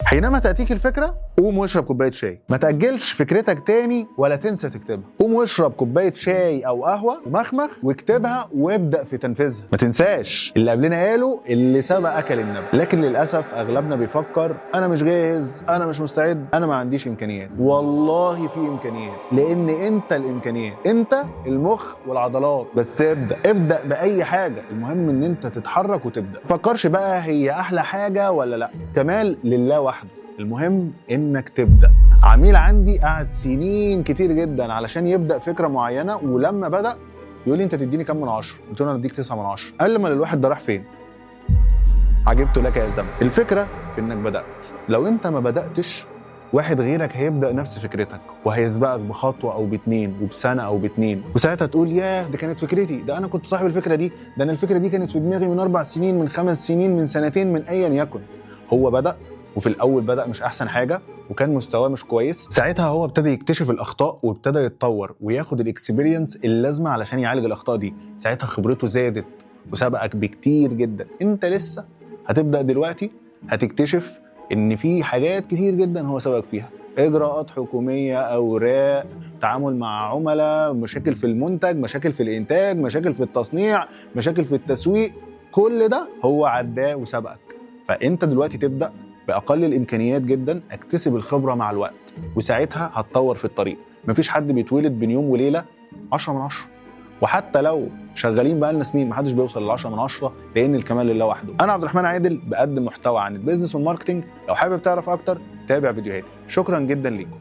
حينما تاتيك الفكرة قوم واشرب كوباية شاي، ما تاجلش فكرتك تاني ولا تنسى تكتبها. قوم واشرب كوباية شاي او قهوة ومخمخ واكتبها وابدا في تنفيذها. ما تنساش اللي قبلنا قالوا اللي سبق اكل النبي، لكن للاسف اغلبنا بيفكر انا مش جاهز، انا مش مستعد، انا ما عنديش امكانيات. والله في امكانيات، لان انت الامكانيات، انت المخ والعضلات. بس ابدا، ابدا باي حاجة، المهم ان انت تتحرك وتبدا. ما تفكرش بقى هي احلى حاجة ولا لا، كمال لله وحده، المهم انك تبدا. عميل عندي قعد سنين كتير جدا علشان يبدا فكرة معينة، ولما بدا يقول لي انت تديني كام من 10؟ قلت له انا اديك 9 من 10. قال لي ما الواحد ده راح فين؟ عجبت لك يا زمن. الفكرة في انك بدات. لو انت ما بداتش واحد غيرك هيبدا نفس فكرتك وهيسبقك بخطوة او باتنين وبسنه او باتنين، وساعتها تقول ياه دي كانت فكرتي، ده انا كنت صاحب الفكرة دي، ده انا الفكرة دي كانت في دماغي من 4 سنين، من 5 سنين، من سنتين، من ايا يكن. هو بدا، وفي الاول بدا مش احسن حاجة وكان مستواه مش كويس. ساعتها هو ابتدى يكتشف الاخطاء وابتدى يتطور وياخد ال experience اللازمة علشان يعالج الاخطاء دي. ساعتها خبرته زادت وسبقك بكتير جدا. انت لسه هتبدا دلوقتي، هتكتشف ان في حاجات كتير جدا هو سبقك فيها، اجراءات حكومية، اوراق، تعامل مع عملاء، مشاكل في المنتج، مشاكل في الانتاج، مشاكل في التصنيع، مشاكل في التسويق، كل ده هو عداه وسبقك. فانت دلوقتي تبدا باقل الامكانيات جدا، اكتسب الخبرة مع الوقت وساعتها هتطور في الطريق. مفيش حد بيتولد بين يوم وليلة 10 من 10، وحتى لو شغالين بقالنا سنين محدش بيوصل ل 10 من 10، لان الكمال لله وحده. انا عبد الرحمن عادل، بقدم محتوى عن ال business وال marketing. لو حابب تعرف اكتر تابع فيديوهاتي. شكرا جدا ليكم.